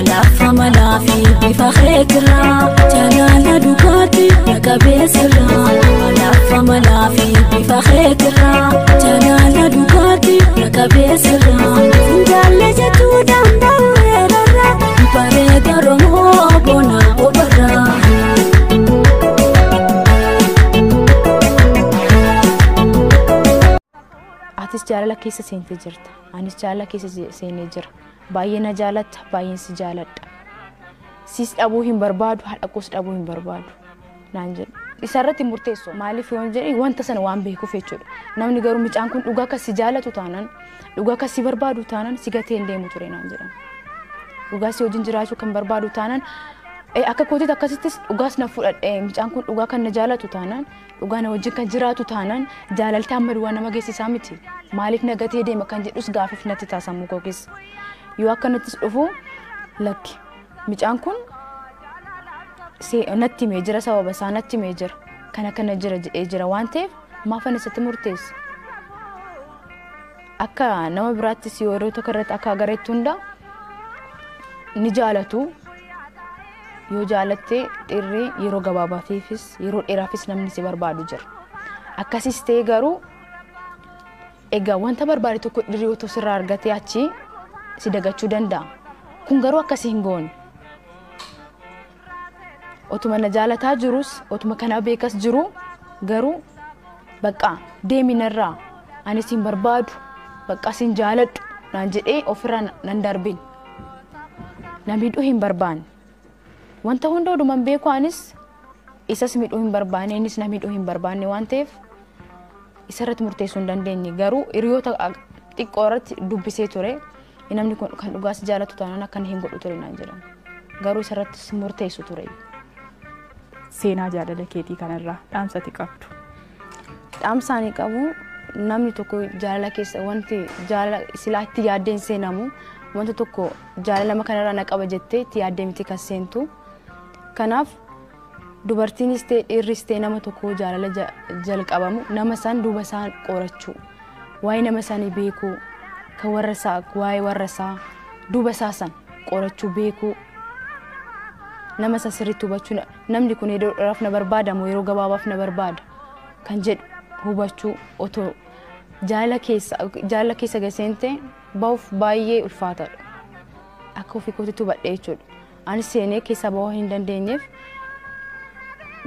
Alafa malaafi bifa keetirraa jaalala dhugaati naqabeessirraa. Alafa malaafi bifa keetirraa jaalala dhugaati naqabeessirraa. Jaalle jettuu danda'eerarraa bareeda Oromoo bona obarraa. Atis jaalala keessa seentee jirta. Anis jaalala keessa seenee jira. Baay'ee na jaalatta, baay'een si jaaladha. Siis dhabuu hin barbaadu, haadha koos dhabuu hin barbaadu naan jedhu. Isarratti murteessu maaliif yoon jedhe wanta sana waan beekuuf jechuudha. Namni garuu mucaan kun dhugaa akka si jaalatu taanaan, dhugaa akka si barbaadu taanaan si gatee hin deemu ture naan jedhan. Dhugaa si wajjin jiraachuu kan barbaadu taanaan akka kootiitti akkasittis dhugaas na fudhadhe mucaan kun dhugaa kan na jaalatu taanaan, dhugaa na wajjin kan jiraatu taanaan jaalalti amma duwwaa nama geessisaa miti. Maaliif na gatee deema kan jedhus gaafiif natti taasisamu koo keessa. Yoo akkanattis dhufu lakki mucaan kun natti himee jira, sababa isaa natti himee jira, kana kana jira jedhee jira waan ta'eef maafan isatti murteessa. Akka nama biraattis yoo yeroo tokko irratti akka agareetti hunda ni jaalatu. Yoo jaalatte dhiirri yeroo gabaabaafis yeroo dheeraafis namni si barbaadu jira. Akkasis ta'e garuu egaa wanta barbaade tokko dhiirri otoo sirraa argatee achi si dagachuu danda'a. Kun garuu akkasii hin goone. Otuma na jaalataa jirus, otuma kana beekas jiru garuu bakka deemi narraa ani sin barbaadu, bakka sin jaaladhu naan jedhee ofirraa nan darbin. Na miidhuu hin barbaanne. Wanta hunda oduman beeku anis isas miidhuu hin barbaanne, innis na miidhuu hin barbaanne waan ta'eef isarratti murteessuu hin dandeenye. Garuu hiriyoota xiqqoo irratti dubbisee ture. Namni kun kan dhugaas jaalatu taanaan akkana hin godhu ture naan jedhan. Garuu isarrattis murteessu ture. Seenaa jaalala keetii kanarraa dhaamsati qabdu. Dhaamsa ani qabu namni tokko jaalala keessa wanti jaalala silaa itti yaaddeen seenamu wanta tokko jaalala nama kanarraa na qaba jettee itti yaaddee miti kan seentu. Kanaaf dubartiinis ta'e dhiirris ta'e nama tokko jaalala jalqabamu nama san duuba isaan qorachuu, waa'ee nama sanii beekuu, kan warra isaa waa'ee warra isaa duuba isaa san qorachuu beekuu, nama san sirriitti hubachuu, namni kun yeroo dheeraaf na barbaadamu yeroo gabaabaaf na barbaada kan jedhu hubachuu otoo jaalala keessa gaseente bahuuf baay'ee ulfaataadha. Akka ofii kootitti hubadhe jechuudha. Anis seenee keessaa bahuu hin dandeenyeef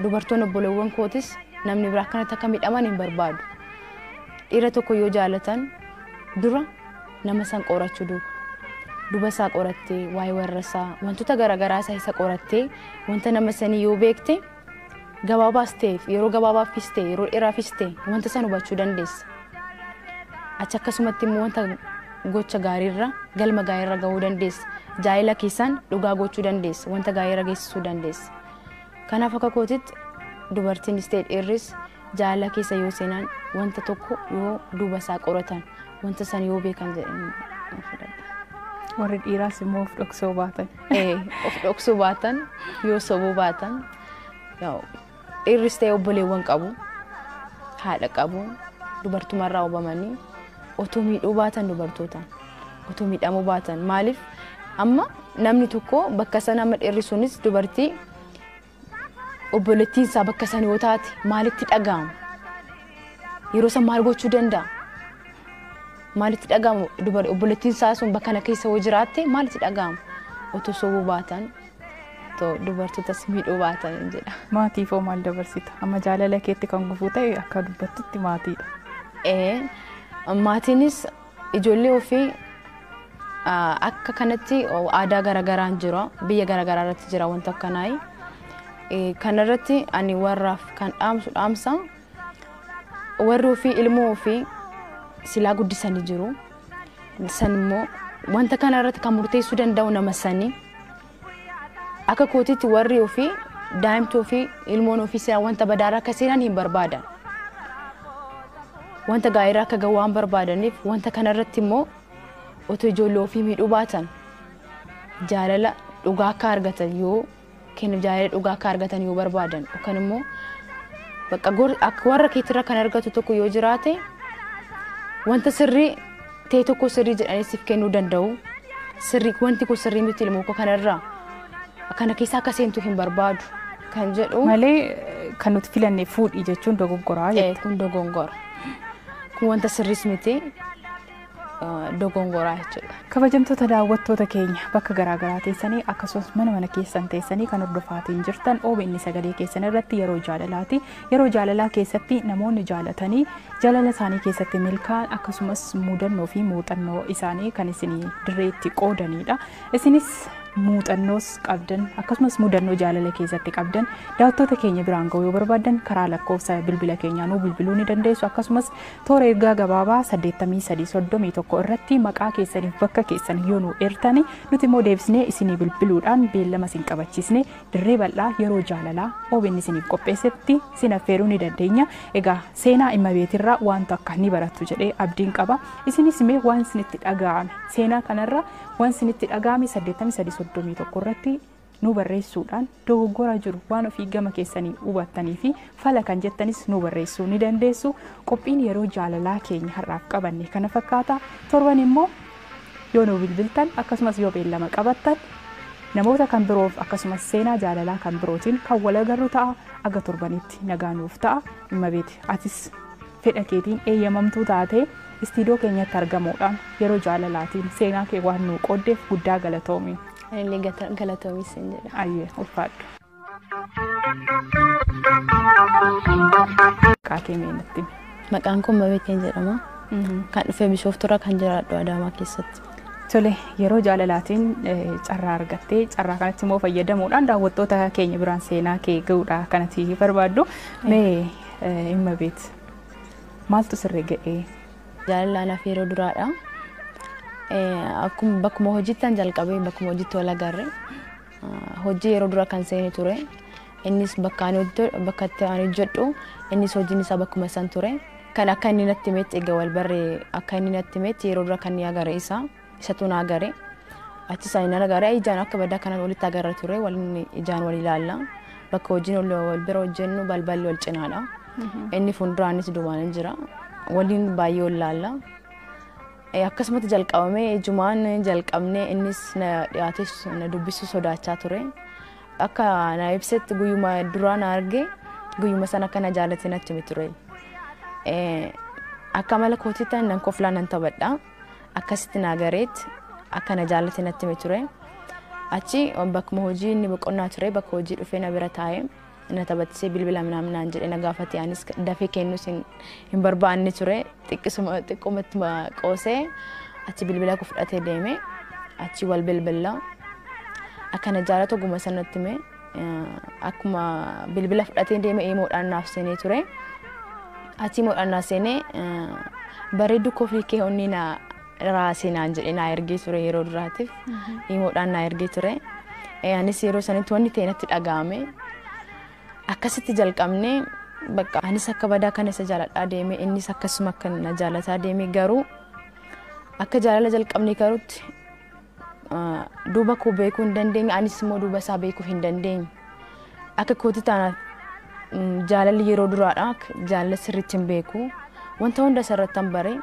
dubartoonni obboleewwan kootis namni biraa akkanatti akka miidhaman hin barbaadu. Dhiira tokko yoo jaalatan dura nama san qorachuu duuba. Duba isaa qorattee waa'ee warra isaa wantoota garaagaraa isaa isa qorattee wanta nama sanii yoo beekte gabaabaas ta'e yeroo gabaabaafis ta'e yeroo dheeraafis ta'e wanta san hubachuu dandeessa. Achi akkasumatti immoo wanta gocha gaariirra galma gaariirra gahuu dandeessa. Jaalala keessaan dhugaa gochuu dandeessa. Wanta gaariirra geessisuu dandeessa. Kanaaf akka kootitti dubartiinis ta'e dhiirris jaalala keessa yoo seenan wanta tokko yoo duuba isaa qoratan wanta san yoo beekan jedhanii fudhadha. Warri dhiiraas immoo of dhoksuu baatan. Of dhoksuu baatan yoo sobuu baatan dhiirris ta'e obboleewwan qabu, haadha qabu, dubartumarraa hubamanii otoo miidhuu baatan dubartootaan otoo miidhamuu baatan maaliif amma namni tokko bakka sana amma dhiirri sunis dubartii obboleettiin isaa bakka sana yoo taate maalitti dhaga'ama? Yeroo san maal gochuu danda'a? Maalitti dhaga'ama? Obboleettiin isaa sun bakka kana keessa yoo jiraatte maalitti dhaga'ama? Otoo sobuu baatan dubartootas miidhuu baatan jedha. Maatiif hoo maal dabarsita? Amma jaalala keetti kan gufuu ta'e akka dubbattutti maatiidha. Maatiinis ijoollee ofii akka kanatti aadaa garaagaraan jira, biyya garaagaraa irratti jira wanta akkanaa. Kanarratti ani warraaf kan dhaamsu dhaamsa warri ofii ilmoo ofii silaa guddisanii jiru. San immoo wanta kana irratti kan murteessuu danda'u nama sanii. Akka kootiitti warri ofii daa'imti ofii ilmoon ofii silaa wanta badaarraa akka seenan hin barbaadan. Wanta gaariirraa akka gahu waan barbaadaniif wanta kanarratti immoo otoo ijoollee ofii miidhuu baatan jaalala dhugaa akka argatan yoo kennu jaalala dhugaa akka argatan yoo barbaadan yookaan immoo bakka akka warra keetirra kan argatu tokko yoo jiraate wanta sirrii ta'e tokko sirrii jedhanii siif kennuu danda'u. Sirrii wanti kun sirrii miti ilmoo koo kanarraa kana keessa akka seentu hin barbaadu kan jedhu. Malee kan nuti filanne fuudhii jechuun dogoggoraa jette. Kun dogongora. Kun wanta sirriis miti dogongoraa jechuudha. Kabajamtoota daawwattoota keenya bakka garaagaraa teessanii akkasumas mana keessan teessanii kan hordofaatiin jirtan OBN sagalee keessan irratti yeroo jaalalaati. Yeroo jaalalaa keessatti namoonni jaalatanii jaalala isaanii keessatti milkaa'an akkasumas mudannoo fi muuxannoo isaanii kan isinii dirreetti qoodanidha. Isinis muuxannoos qabdan akkasumas mudannoo jaalala keessatti qabdan daawwattoota keenya biraan ga'uu yoo barbaaddan karaa lakkoofsa bilbila keenyaa nuu bilbiluu ni dandeessu. Akkasumas toora ergaa gabaabaa 8331 irratti maqaa keessaniif bakka keessan yoo nu eertani nuti immoo deebisnee isinii bilbiluudhaan beellama isin qabachiisne dirree bal'aa yeroo jaalalaa OBN isiniif qopheessetti isin affeeruu ni dandeenya. Egaa seenaa Immabeetirraa wanta akka ni barattu jedhee abdiin qaba. Isinis mee waan isinitti dhaga'ame seenaa kanarra waan isinitti dhaga'ame 8331 irratti nu barreessuudhaan dogoggora jiru waan ofii gama keessanii hubattanii fi fala kan jettanis nu barreessuu ni dandeessu. Qophiin yeroo jaalalaa keenya har'aaf qabanne kana fakkaata. Torban immoo yoo nu bilbiltan akkasumas yoo beellama qabattan namoota kan biroof akkasumas seenaa jaalalaa kan birootiin kan wal agarru ta'a. Aga torbanitti nagaa nuuf ta'a. Immabeeti atis fedha keetiin eeyyamamtuu taatee istiidiyoo keenyatti argamuudhaan yeroo jaalalaatiin seenaa kee waan nuu qooddeef guddaa galatoomi. Anillee galatoomi siin jedha. Ayyee ulfaadhu. Maqaa kee mee natti himi. Maqaan koo Immabeetiin jedhama. Kan dhufee Bishooftuurraa kan jiraadhu Adaamaa keessatti. Tole yeroo jaalalaatiin carraa argattee carraa kanatti immoo fayyadamuudhaan daawwattoota keenya biraan seenaa kee ga'uudha kanatti barbaaddu. Mee Immabeet maaltu sirrii ga'ee? Jaalalli anaaf yeroo duraadha. Akkuma bakkuma hojiitti jalqabee bakkuma hojiitti wal agarre hojii yeroo dura kan seene ture. Innis bakka ani hojjedhu innis hojiin isaa bakkuma san ture. Kan akka inni natti himetti egaa wal barree akka inni natti himetti yeroo dura kan inni agare isatu na agare. Achis ani nan agare ijaan akka badaa kanaan walitti agarra ture waliin ijaan wal ilaalla. Bakka hojiin wal bira hojjennu balballi wal cinaadha. Inni fuulduraanis duubaan jira. Waliin baay'ee wal ilaalla. Akkasumatti jalqabamee ijumaan jalqabnee innis na dhiyaatee na dubbisuu sodaachaa ture. Akka na ibsetti guyyuma duraa na arge guyyuma sana akka na jaallate natti hime ture. Akka mala kootiitti nan koflaa nan taphadha. Akkasitti na agareet akka na jaallate natti hime ture. Achi bakkuma hojii inni boqonnaa ture bakka hojii dhufee na bira taa'ee na taphatisee bilbila naan jedhee na gaafate. Anis dafee kennuus hin barbaanne ture. Xiqqumatti qoosee achi bilbila koo fudhatee deeme. Achi wal bilbila. Akka na jaallatu oguma sanatti hime. Akkuma bilbila fudhatee deeme imoodhaan naaf seenee ture. Achi imoodhaan naaf seenee bareedduu kofii kee onni na raasee naan jedhee na ergee ture yeroo duraatiif. Imoodhaan na ergee ture. Anis yeroo sanitti wanni ta'e natti dhaga'ame. Akkasitti jalqabnee bakka anis akka badaa kana isa jaaladhaa deeme innis akkasuma akka na jaalataa deeme garuu akka jaalala jalqabnee garuutti duuba koo beekuu hin dandeenye anis immoo duuba isaa beekuu hin dandeenye. Akka kootii taanaaf jaalalli yeroo duraadha jaalala sirriitti hin beeku wanta hunda isarratti hin bare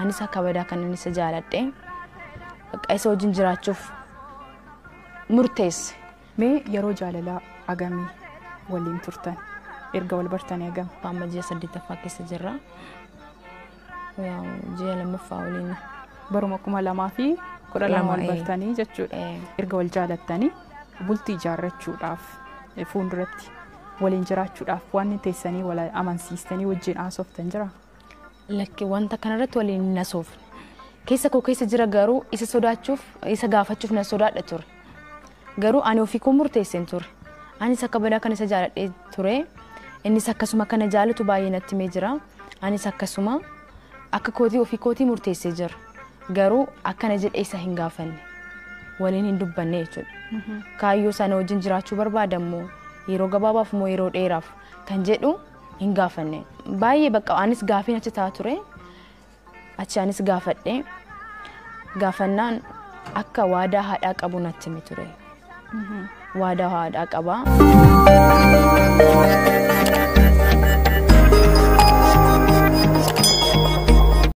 anis akka badaa kana isa jaaladhe bakka isa wajjin jiraachuuf murteesse. Mee yeroo jaalalaa agamii waliin turtan erga wal bartanii agam? Amma ji'a 8ffaa keessa jirra. Ji'a 2ffaa waliin. Baruma 2012 wal bartanii jechuudha. Erga wal jaalattanii bultii ijaarrachuudhaaf fuulduratti waliin jiraachuudhaaf waan teessanii wal amansiistanii wajjin haasoftan jira? Lakki wanta kanarratti waliin hin haasofne. Keessa koo keessa jira garuu isa sodaachuuf isa gaafachuuf na sodaadha ture. Garuu ani ofii koo murteesseen ture. Anis akka badaa kan isa jaaladhee ture. Innis akkasuma kana jaalatu baay'ee natti himee jira. Anis akkasuma akka kootii ofii kootii murteessee jira. Garuu akkana jedhee isa hin gaafanne. Waliin hin dubbanne jechuudha. Kaayyoo sana wajjin jiraachuu barbaadammoo yeroo gabaabaaf moo yeroo dheeraaf kan jedhu hin gaafanne. Baay'ee bakka anis gaafiin achi ta'a ture. Achi anis gaafadhe. Gaafannaan akka waadaa haadhaa qabu natti hime ture. Waadaa haadhaa qaba.